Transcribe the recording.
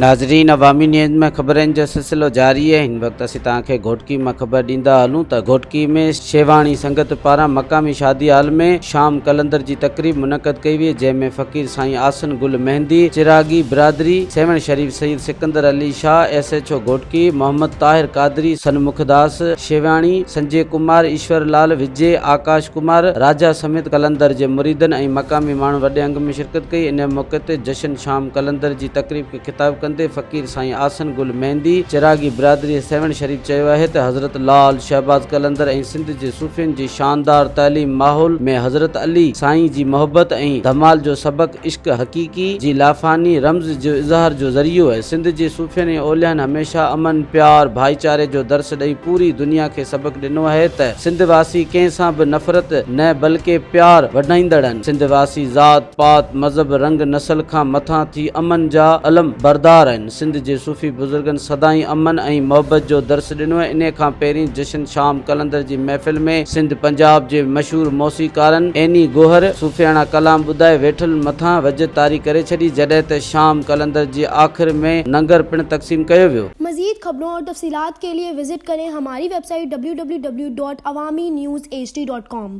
ناظرين عوامي نيوز ۾ خبرن جو سلسلو جاري آهي هن وقت اسين توهان کي گهوٽڪي مان خبر ڏيندا هلون ته گهوٽڪي ۾ شيواڻي سنگت پاران مقامي شادي هال ۾ شام قلندر جي تقريب منعقد ڪئي وئي جنهن ۾ فقير سائين آسن گل مهندي چراغي برادري Sehwan Sharif Syed Sikandar Ali Shah S H O Ghotki Muhammad Tahir Qadri Sanmukhdas Shewani Sanjay Kumar Ishwar Lal Vijay Akash Kumar Raja سميت قلندر جي مريدن ۽ مقامي ماڻهن وڏي انگ ۾ شرڪت ڪئي ان موقعي تي جشن شام قلندر جي تقريب کي خطاب ڪندي فقير سائين آسن گل مهندي چراغي برادري سيوهڻ شريف چيو آهي ته حضرت لعل شهباز قلندر ۽ سنڌ جي صوفين جي شاندار تعليم ماحول ۾ حضرت علي سائين جي محبت ۽ ڌمال جو سبق عشق حقيقي جي لافاني رمز جو اظهار جو ذريعو آهي سنڌ جي صوفين ۽ اوليائن هميشه امن پيار ڀائيچاري جو درس ڏئي پوري دنيا کي سبق ڏنو آهي ته سنڌ واسي ڪنهن سان به نفرت نه بلڪه پيار وڍائيندڙ آهن سنڌ واسي ذات پات، مذهب، رنگ، نسل کان مٿان ٿي امن جا علم بردار آهن. سنڌ جي صوفي بزرگن سدائين امن ۽ محبت جو درس ڏنو آهي. انهيء کان پهرين جشن شام قلندر جي محفل ۾ سنڌ پنجاب جي مشهور موسيقارن عيني گوهر صوفياڻا ڪلام ٻڌائي ويٺل مٿان وجد طاري ڪري ڇڏي، جڏهن ته شام قلندر جي آخر ۾ ننگر پڻ تقسيم ڪيو ويو. مزيد خبرون اور تفصيلات کے لئے وزٽ کریں ہماری web site www.awamiNewsHD.com.